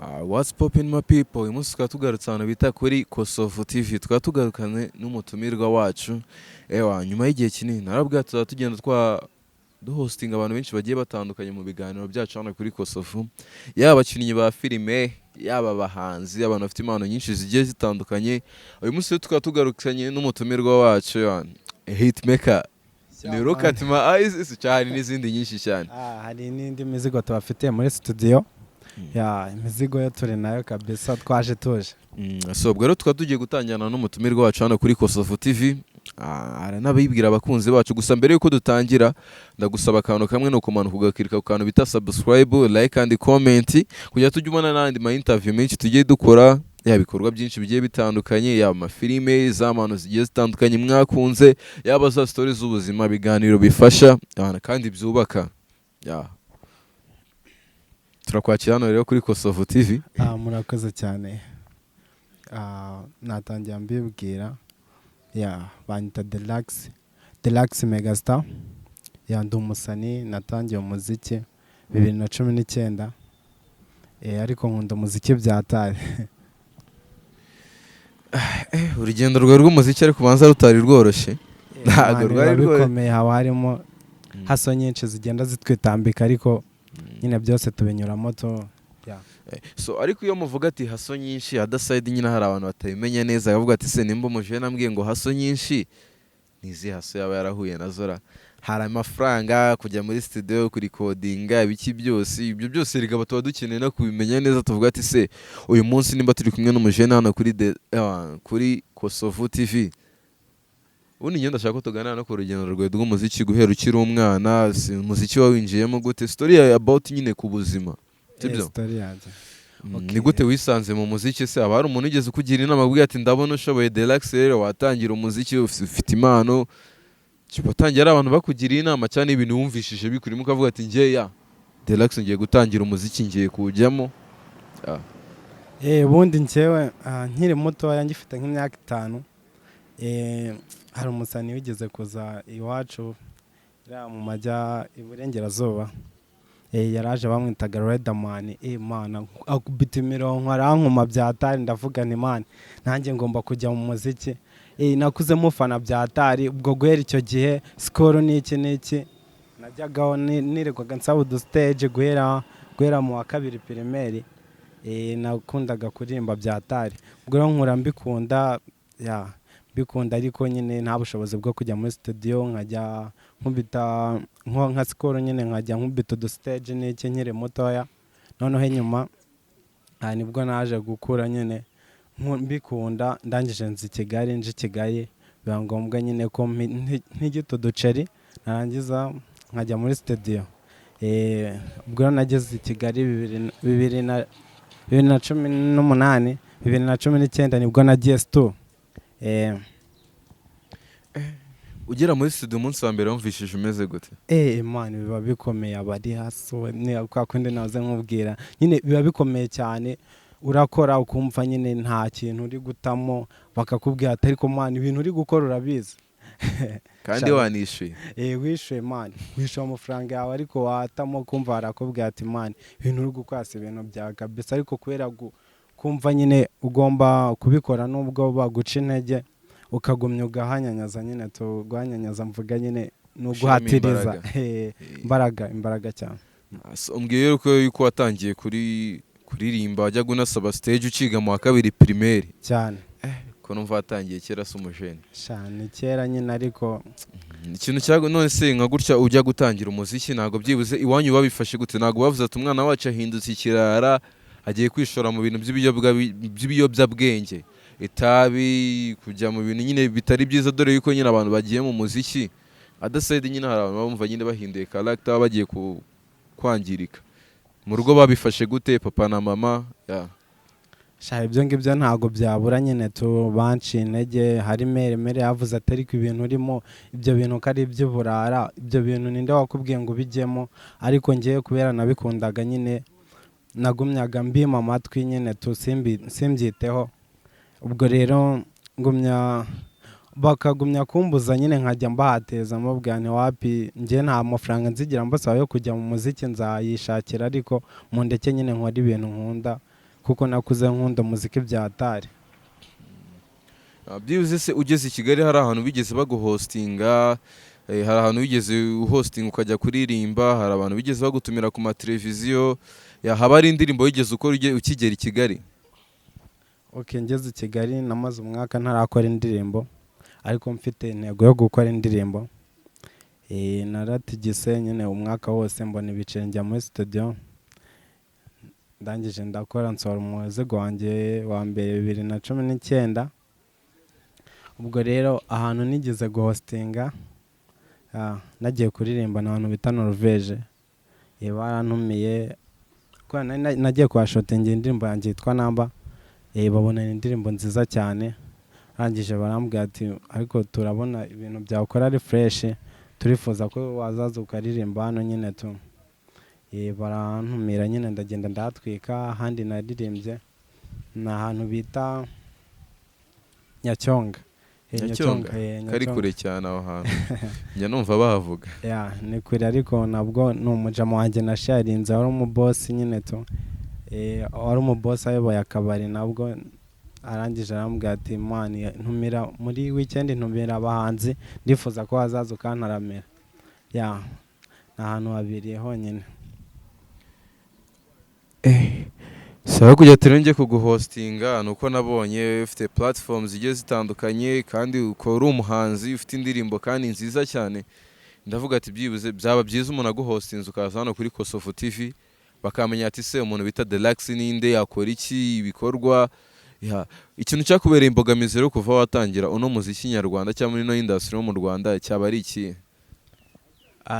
What's poppin, my people? Uyu munsi tukaba tugarutse ahantu bita kuri Kosovo TV, tukaba tugarukanye n'umutumirwa wacu. Ewa, nyuma y'igihe kinini narabwira tuzaba tugenda twa duhostinga abantu benshi bagiye batandukanye mu biganiro byacu hano kuri Kosovo, yaba abakinnyi ba filime, yaba abahanzi, abantu bafite impano nyinshi zigiye zitandukanye. Uyu munsi rero tukaba tugarukanye n'umutumirwa wacu, ewa, hitmaker ni Look at My Eyes cyane n'izindi nyinshi cyane. Ah, hari n'indi mizigo tubafitiye muri studio ya imizigo yo turi nayo kabisa, twaje tuje. So ubwo rero tukaba tugiye gutangirana n'umutumirwa wacu hano kuri Kosovo TV. Aranabibwira abakunzi bacu. Gusa mbere yuko dutangira, ndagusaba akantu kamwe, ni ukumanuka ugakirika ku kantu bita subscribe, like and comment, kugira tujye ubona n'andi ma interview menshi tugiye dukora, yaba ibikorwa byinshi bigiye bitandukanye, yaba amafilime, za mpano zigiye zitandukanye mwakunze, yaba za stories z'ubuzima, ibiganiro bifasha kandi byubaka. Ya. Turakwakira hano rero kuri Kosovo TV. Ah, murakoze cyane. Ah, natangira mbibwira ya banyita Deluxe, Deluxe Megastar. Ya, ndi umusani, natangiye umuziki 2019, ariko nkunda umuziki byatari. Urugendo rwawe rw'umuziki ariko ubanza rutari rworoshye. Ntabwo Man, rwari biba rworoshye. bikomeye, haba harimo hustle nyinshi zigenda zitwitambika, ariko nyine byose tubinyuramo tu ya. So ariko iyo muvuga ati hustle nyinshi, other side nyine hari abantu batabimenya neza, bakavuga ati: "Se nimba umujene ambwiye ngo hustle nyinshi, nizi hustle yaba yarahuye nazo ra?" Hari amafaranga, kujya muri studio kurikodinga, ibiki byose, ibyo byose rigaba tuba dukeneye no kubimenya neza. Tuvuga ati: "Se uyu munsi nimba turi kumwe n'umujene hano kuri Kosovo TV?" Ubundi ngenda ndashaka ko tuganira no ku rugendo rwawe rw'umuziki guhera ukiri umwana. Si umuziki wawinjiyemo gute? Story yawe about nyine ku buzima, sibyo? Story yanjye. Okay. Ni gute wisanze mu muziki? Se haba hari umuntu wigeze ukugira inama akubwira ati: "Ndabona ushoboye, Deluxe, rero watangira umuziki, ufite impano"? Watangiye ari abantu bakugiriye inama cyane, ibintu wumvishije bikurimo ukavuga ati: "Njye ya Deluxe ngiye gutangira umuziki, ngiye kuwujyamo"? Ah. Ubundi njyewe nkiri mutoya, ngifite nk'imyaka 5, hari umusani wigeze kuza iwacu iriya mu majya iburengerazuba. Yaraje bamwitaga Riderman. Mana, akubita imirongo arankuma byatari, ndavuga nti: "Man, nanjye ngomba kujya mu muziki." Nakuze mufana byatari. Ubwo guhera icyo gihe sikoro n'iki n'iki najyagaho, nirirwaga nsaba udustage guhera mu wa kabiri primaire. Nakundaga kuririmba byatari. Ubwo rero nkura mbikunda, ya mbikunda, ariko nyine nta bushobozi bwo kujya muri studio, nkajya nkubita nka sikoro nyine, nkajya nkubita udustage n'iki nkiri mutoya. Noneho inyuma nibwo naje gukura nyine mbikunda, ndangije nza i Kigali. Nje i Kigali biba ngombwa nyine ko ntigita uduceri, narangiza nkajya muri studio. Ubwo rero nageze i Kigali 2018, 2019 nibwo nagiye stu. Ugera muri studio umunsi wa mbere wumvishije umeze gute? Man, biba bikomeye, aba ari hasi ni kwa kundi nahoze nkubwira nyine, biba bikomeye cyane. Urakora ukumva nyine nta kintu uri gutamo, bakakubwira ati: "Ariko man, ibintu uri gukora urabizi?" Kandi Shaka. wanishyuye. Wishuye man, wishuye amafaranga yawe, ariko watamo kumva barakubwira ati: "Man, ibintu uri gukora si ibintu byawe kabisa." Ariko kubera kumva nyine ugomba kubikora, nubwo baguca intege, ukagumya ugahanyanyaza nyine tu. Guhanyanyaza mvuga nyine ni Ushyiramo uguhatiriza. imbaraga. Imbaraga, imbaraga cyane. So, umbwiye yuko watangiye kuri kuririmba wajyaga unasaba stage ukiga mu wa kabiri primaire? Cyane. Ko numva watangiye kera se umujene? Shana kera nyine, ariko Ikintu cyago none se nka gutya ujya gutangira umuziki, ntabwo byibuze iwanyu babifashe gute? Ntabwo bavuze ati: "Umwana wacu ahindutse ikirara, agiye kwishora mu bintu by'ibiyobyabwenge, itabi, kujya mu bintu nyine bitari byiza"? Dore yuko nyine abantu bagiye mu muziki, other side nyine hari abantu bumva nyine bahinduye character, bagiye kwangirika. Mu rugo babifashe gute, papa na mama ya? Sha, ibyo ngibyo ntabwo byabura nyine tu banciye intege. Hari mère, mère yavuze ati: "Ariko ibintu urimo, ibyo bintu ko ari iby'uburara, ibyo bintu ninde wakubwiye ngo ubijyemo?" Ariko ngewe kubera nabikundaga nyine, nagumyaga mbima amatwi nyine tu, simbyiteho. Ubwo rero ngumya, bakagumya kumbuza nyine, nkajya mbahateza, mbabwira nti: "Wapi, njye nta mafaranga nzigira mbasaba yo kujya mu muziki, nzayishakira, ariko mundeke nyine nkore ibintu nkunda." Kuko nakuze nkunda umuziki bya hatari. Byibuze se ugeze i Kigali hari ahantu bigeze baguhostinga, hari ahantu wigeze uhostinga ukajya kuririmba, hari abantu bigeze bagutumira ku mateleviziyo, haba hari indirimbo wigeze ukora ukigera i Kigali? Ok, ngeze i Kigali namaze umwaka ntarakora indirimbo, ariko mfite intego yo gukora indirimbo. Naratigise nyine umwaka wose, mbona ibiceri, njya muri studio, ndangije ndakora, nsohora umuzigo wanjye wa mbere 2019. Ubwo rero ahantu nigeze guhostinga, nagiye kuririmba, ni ahantu bita Norvege. Barantumiye kubera nagiye kuhashotingira indirimbo yanjye yitwa Namba. Babona ni indirimbo nziza cyane, arangije barambwira ati: "Ariko turabona ibintu byakora ari fresh, turifuza ko wazaza ukaririmba hano nyine tu." Barantumira nyine, ndagenda ndahatwika. Ahandi naririmbye ni ahantu bita Nyacyonga. Nyacyonga? Nyacyonga, Kari Nyacyonga. kure cyane aho hantu, njya numva bahavuga. Ya, ni kure, ariko nabwo ni umujama wanjye nasharinze wari umubosi nyine tu. Wari umubosi ayoboye akabari, nabwo arangije arambwira ati: "Man, ntumira muri weekend, ntumira abahanzi, ndifuza ko wazaza ukantaramira." Ya, ni ahantu habiri honyine. Saba kujya turi njye kuguhostinga ni uko nabonye ufite platform zigiye zitandukanye, kandi ukaba uri umuhanzi ufite indirimbo kandi nziza cyane. Ndavuga ati byibuze byaba byiza umuntu aguhostinze, ukaza hano kuri Kosovo TV, bakamenya ati: "Se umuntu bita Delax ninde? Yakora iki?" Ibikorwa ya ikintu cyakubereye imbogamizi rero kuva watangira uno muziki nyarwanda cyangwa muri ino industry yo mu Rwanda cyaba ari iki?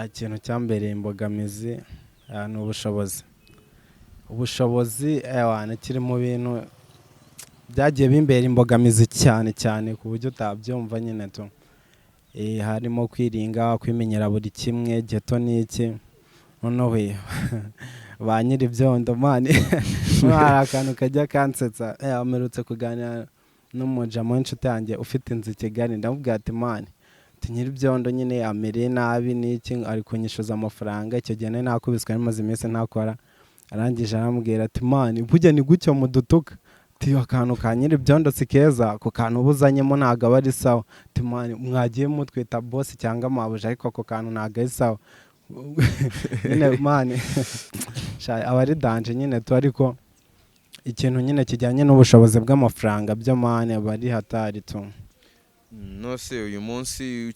Ikintu cyambereye imbogamizi ni ubushobozi. Ubushobozi, ewana, kiri mu bintu byagiye bimbera imbogamizi cyane cyane ku buryo utabyumva nyine tu. Harimo kwiringa, kwimenyera buri kimwe, ghetto n'iki. Noneho ba nyiri ibyondo man, hari akantu kajya kansetsa. Mperutse kuganira n'umujama w'inshuti yanjye ufite inzu i Kigali, ndamubwira ati: "Man, nyiri ibyondo nyine amereye nabi n'iki, ari kunyishyuza amafaranga." Icyo gihe nari nakubiswe, nari maze iminsi ntakora. Arangije arambwira ati: "Man, burya ni gutyo mudutuka?" Ati: "Akantu ka nyiri ibyondo si keza, ako kantu uba uzanyemo ntabwo aba ari sawa." Ati: "Man, mwagiye mutwita boss cyangwa mabuja, ariko ako kantu ntabwo ari sawa nyine." Man, aba ari danger nyine tu, ariko ikintu nyine kijyanye n'ubushobozi bw'amafaranga byo, man, aba ari hatari tu. Nose uyu munsi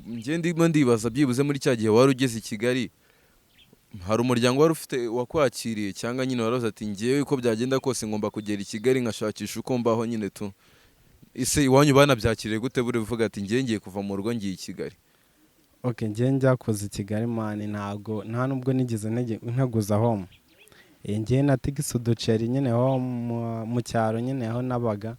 njye ndimo ndibaza, byibuze muri cya gihe wari ugeze i Kigali, hari umuryango wari ufite wakwakiriye, cyangwa nyine waravuze ati: "Ngewe uko byagenda kose ngomba kugera i Kigali nkashakisha uko mbaho nyine tu"? Ese iwanyu banabyakiriye gute, buri uvuga ati: "Ngewe ngiye kuva mu rugo, ngiye i Kigali"? Ok, njye njya kuza i Kigali, man, ntabwo nta nubwo nigeze nteguza home. Njye natigise uduceri nyine ho mu cyaro nyine aho nabaga.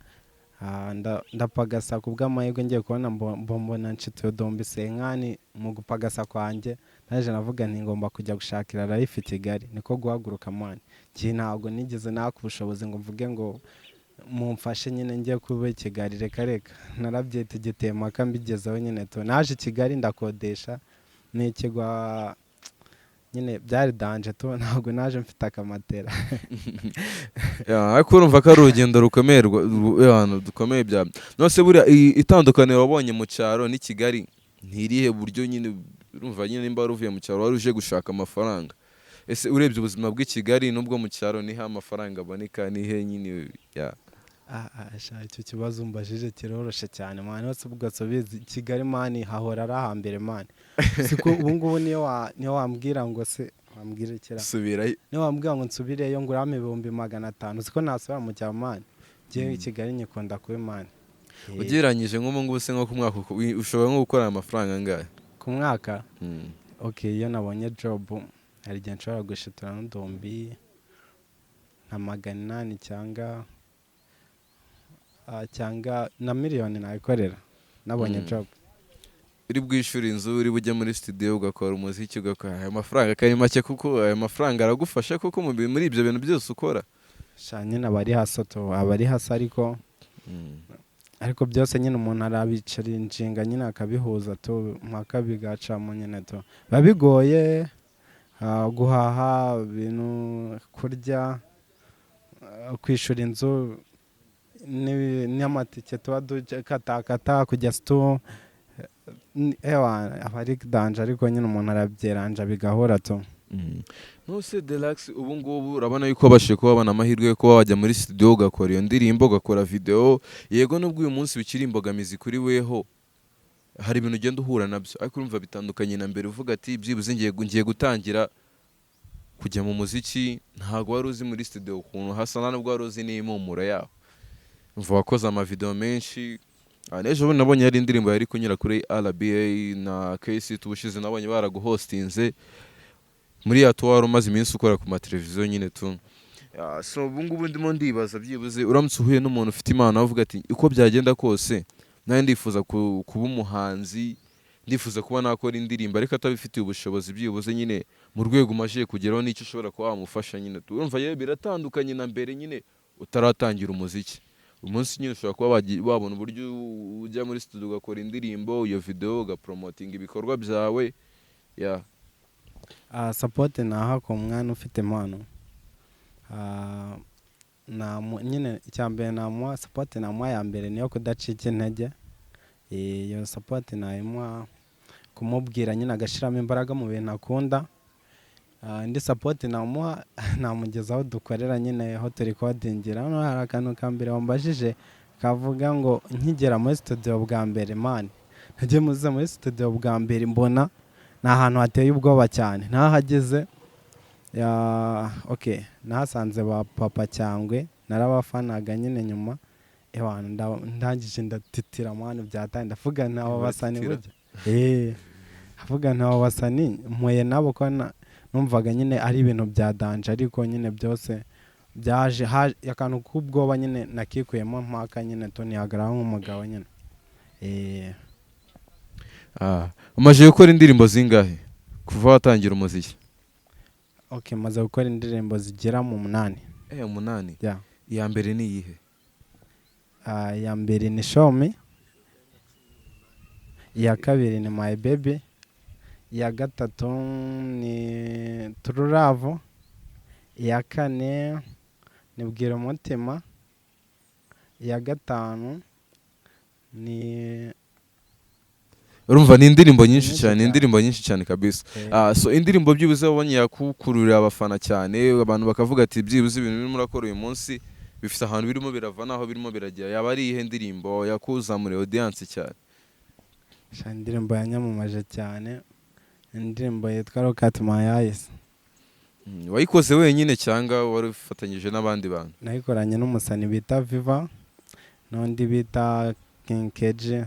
Ndapagasa, ku bw'amahirwe ngiye kubona mbona nshituye uduhumbi senkani. Mu gupagasa kwanjye naje navuga nti ngomba kujya gushakira life i Kigali, niko guhaguruka, man. Njye ntabwo nigeze naka ubushobozi ngo mvuge ngo mumfashe nyine njye kuba i Kigali, reka reka. Narabyitegeteye mpaka mbigezeho nyine tu. Naje i Kigali ndakodesha n'ikigwa nyine, byari danger tu, ntabwo naje mfite akamatera. Ya, ariko urumva ko ari urugendo rukomeye dukomeye bya nose. Buriya itandukaniro wabonye mu cyaro n'i Kigali ntirihe buryo nyine? Urumva nyine nimba wari uvuye mu cyaro wari uje gushaka amafaranga, ese urebye ubuzima bw'i Kigali n'ubwo mu cyaro, nihe amafaranga aboneka, nihe nyine ya? Sha, icyo kibazo umbajije kiroroshe cyane, man. Hose ubwo subizi Kigali, man, hahora ari ahambere, man. Siko ubu ngubu niyo wambwira ngo se wambwira ikira Subirayo. Niyo wambwira ngo nsubireyo ngo urampe 500,000, siko nasubira mu cyaro, man. Njyewe Kigali nyikunda kubi, man. Ugereranyije nk'ubu ngubu se, nko ku mwaka ushobora nko gukora amafaranga angahe? Ku mwaka? Ok, iyo nabonye job hari igihe nshobora gushitura n'uduhumbi nka 800 cyangwa cyangwa na miliyoni nayikorera nabonye job. Uri bwishyura inzu, uri bujye muri studio ugakora umuziki, ugakora ayo mafaranga akari make, kuko ayo mafaranga aragufasha kuko muri ibyo bintu byose ukora? Sha, nyine aba ari hasi to, aba ari hasi, ariko ariko byose nyine umuntu arabicara inshinga nyine akabihuza tu, mpaka bigacamo nyine tu. Biba bigoye guhaha ibintu, kurya. Kwishura inzu n'amatike tuba dukatakata kujya stu, ewa, aba ari danger, ariko nyine umuntu arabyeranja bigahura tu. Nuse Delax, ubu ngubu urabona yuko wabashije kuba wabona amahirwe yo kuba wajya muri studio, ugakora iyo ndirimbo, ugakora video. Yego, nubwo uyu munsi bikiri imbogamizi kuri weho, hari ibintu ugenda uhura nabyo, ariko urumva bitandukanye na mbere uvuga ati byibuze ngiye gutangira kujya mu muziki. Ntabwo wari uzi muri studio ukuntu hasa, nta nubwo wari uzi n'impumuro yaho. Umva, wakoze amavideo menshi. N'ejo bundi nabonye hari indirimbo yari kunyura kuri RBA na KC. Ubushize nabonye baraguhostinze muri ya tour wari umaze iminsi ukora ku mateleviziyo nyine tu. So ubu ngubu ndimo ndibaza, byibuze uramutse uhuye n'umuntu ufite impano avuga ati uko byagenda kose nanjye ndifuza kuba umuhanzi, ndifuza kuba nakora indirimbo, ariko atabifitiye ubushobozi, byibuze nyine mu rwego umajije kugeraho n'icyo ushobora kuba wamufasha nyine tu? Urumva yewe biratandukanye na mbere nyine utaratangira umuziki. Uyu munsi nyine ushobora kuba wabona uburyo ujya muri studio ugakora indirimbo, iyo video, ugapromotinga ibikorwa byawe ya. Support naha ku mwana ufite impano, nyine icya mbere namuha, support namuha ya mbere niyo kudacika intege. Iyo support nayimuha kumubwira nyine agashyiramo imbaraga mu bintu akunda. Indi support namuha, namugeza aho dukorera nyine, aho turecordingira. Hano hari akantu ka mbere wambajije kavuga ngo nkigera muri studio bwa mbere, man, nagiye muze muri studio bwa mbere mbona ni ahantu hateye ubwoba cyane. Nahageze ya, okay, nahasanze ba Papa Cyangwe, narabafanaga nyine. Nyuma ewana ndangije ndatitira, man, byataye. Ndavuga nti aba basani Uratitira? burya, avuga nti aba basani mpuye nabo, ko numvaga nyine ari ibintu bya danger, ariko nyine byose byaje akantu k'ubwoba nyine nakikuyemo mpaka nyine tunihagararaho nk'umugabo nyine. Umaze gukora indirimbo zingahe kuva watangira umuziki? Okay, maze gukora indirimbo zigera mu 8. 8? Yeah. Iya mbere ni iyihe? Iya mbere ni Show Me, iya kabiri ni My Baby, iya gatatu ni True Love, iya kane ni Bwira Umutima, iya gatanu ni Urumva ni indirimbo nyinshi Nyinshi cyane, cyane. indirimbo nyinshi cyane kabisa. So indirimbo byibuze wabonye yakukururira abafana cyane, abantu bakavuga ati byibuze ibintu birimo urakora uyu munsi bifite ahantu birimo birava n'aho birimo biragera, yaba ari iyihe ndirimbo yakuzamuriye audience cyane? Sha, indirimbo yanyamamaje cyane, indirimbo yitwa Look at My Eyes. Wayikoze wenyine cyangwa wari ufatanyije n'abandi bantu? Nayikoranye n'umusani bita Viva n'undi bita King KG,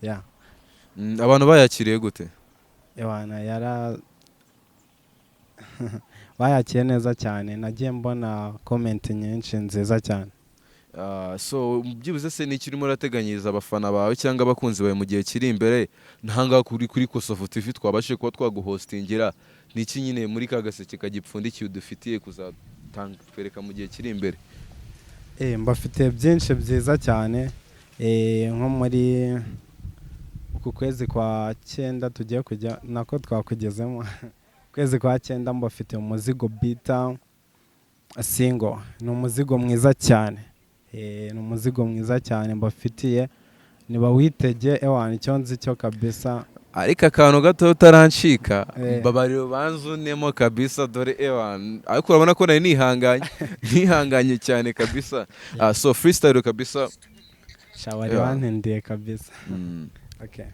yeah. Abantu bayakiriye gute? Ewana, yara bayakiriye neza cyane, nagiye mbona comment nyinshi nziza cyane. So byibuze se n'iki urimo urateganyiriza abafana bawe cyangwa abakunzi bawe mu gihe kiri imbere? Ntahangaha kuri Kosovo TV twabashije kuba twaguhostingira, ni iki nyine muri ka gaseke kagipfundikiye udufitiye kuzatanga twereka mu gihe kiri imbere? Mbafitiye byinshi byiza cyane. Nko muri uku kwezi kwa cyenda tugiye kujya, nako twakugezemo, kwezi kwa cyenda, mbafitiye umuzigo bita single. Ni umuzigo mwiza cyane. Ni umuzigo mwiza cyane mbafitiye, nibawitege. Ewana, icyo nzi cyo kabisa. Ariko akantu gato utarancika. Mbabarira ubanze unemo kabisa, dore ewan, ariko urabona ko nari nihanganye cyane kabisa. So freestyle kabisa. Shawari. Wantindiye kabisa. Okay.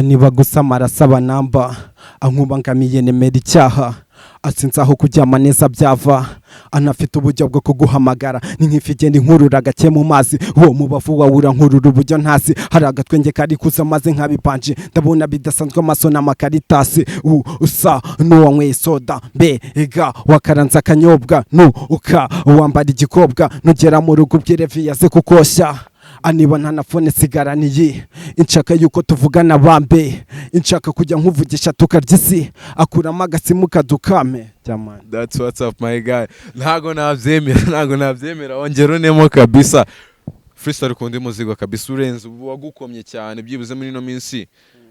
Niba gusa arasaba namba, ankubangamiye nemera icyaha, asinze aho kuryama neza byava, anafite uburyo bwo kuguhamagara, ni nk'ifi igenda inkurura gake mu mazi, uwo mubavu wawe urankurura uburyo ntazi. Hari agatwenge kari kuza maze nk'abipanje, ndabona bidasanzwe, amaso n'amakaritasi, u usa n'uwanyweye soda, mbega wakaranze akanyobwa, nu uka wambara igikobwa, nugera mu rugo ubwire viyaze kukoshya. Aniba nta na phone sigaraniye, inshaka yuko tuvugana bambe, inshaka kujya nkuvugisha tukarya isi, akuramo agasimu kadukame jamani. That's what's up, my guy. Ntago nabyemera, ntago nabyemera. Ongera unemo kabisa freestyle ku ndi muzigo kabisa urenze wagukomye cyane byibuze muri ino minsi.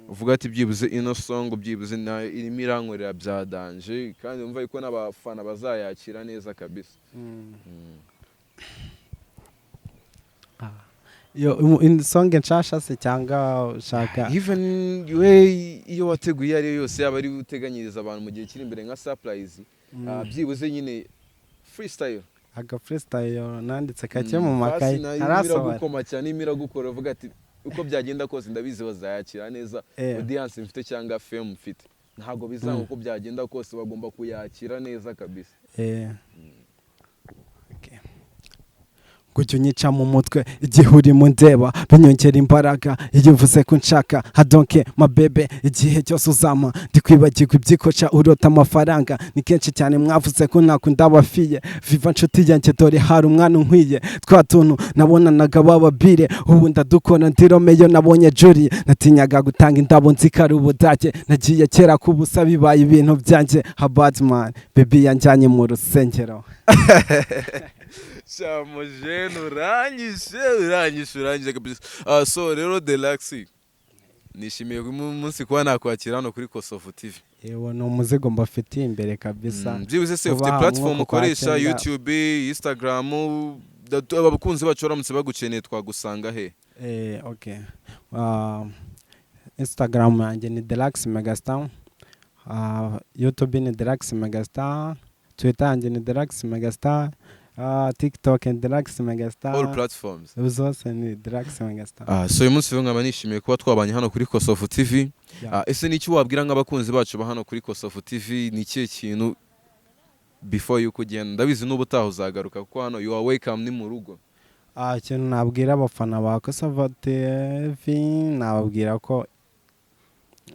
Uvuga ati byibuze ino song byibuze nayo irimo irankorera bya danger, kandi wumva yuko n'abafana bazayakira neza kabisa. Yo song nshasha se cyangwa ushaka? Even we iyo wateguye iyo ari yo yose, yaba ari uteganyiriza abantu mu gihe kiri imbere nka surprise, byibuze nyine freestyle. Aga freestyle nanditse kake mu makayi. Basi nayo ntarasohora. Iragukoma cyane, irimo iragukora, uvuga ati uko byagenda kose ndabizi bazayakira neza. Audience mfite cyangwa fame mfite ntabwo bizanga, uko byagenda kose bagomba kuyakira neza kabisa. Okay. Gutyo unyica mu mutwe igihe urimo ndeba, binyongera imbaraga iyo uvuze ko nshaka hadonke mabebe. Igihe cyose uzama ndikwibagirwa ibyikoca urota amafaranga. Ni kenshi cyane mwavuze ko ntakunda abafiye. Viva nshuti yanjye, dore hari umwana unkwiye. Twa tuntu nabonanaga bababire ubu ndadukora, ndi Romeo nabonye Julie. Natinyaga gutanga indabo nzikari ubudage, nagiye kera ku busa bibaye ibintu byanjye. Habadman baby yanjyanye mu rusengero. Shamujene, uranyishe, uranyishe, uranyishe kabisa. So rero Delax, nishimiye uyu munsi kuba nakwakira hano kuri Kosovo TV. Yewe, ni umuzigo mbafitiye imbere kabisa. Byibuze se ufite Kubaha platform umwuka ukoresha? ukwakira. YouTube, Instagram, abakunzi bacu baramutse bagukeneye twagusanga he? Okay. Instagram yanjye ni Delax Megastar. YouTube ni Delax Megastar. Twitter yanjye ni Delax Megastar. TikTok ni Delax Megastar. All platforms. Zose ni Delax Megastar. So uyu munsi rero nkaba nishimiye kuba twabanye hano kuri Kosovo TV. Ese ni iki wabwira nk'abakunzi bacu ba hano kuri Kosovo TV? Ni ikihe kintu before yuko ugenda? Ndabizi n'ubutaha uzagaruka kuko hano you are welcome, ni mu rugo. Ikintu nabwira abafana ba Kosovo TV, nababwira ko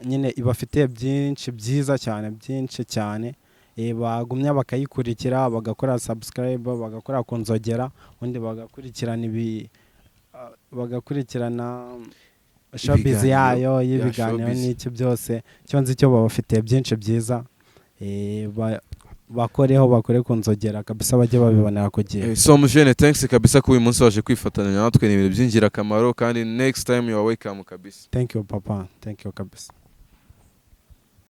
nyine ibafitiye byinshi byiza cyane, byinshi cyane. Bagumya bakayikurikira, bagakora subscribe, bagakora ku nzogera, ubundi bagakurikirana showbiz Ibiganiro. yayo Ya, y'ibiganiro showbiz. n'iki byose. Icyo nzi cyo babafitiye byinshi byiza. Bakoreho, bakore ku nzogera kabisa, bajye babibonera ku gihe. So mujene, thanks kabisa ko uyu munsi waje kwifatanya natwe, ni ibintu by'ingirakamaro, kandi next time you are welcome kabisa. Thank you papa, thank you kabisa.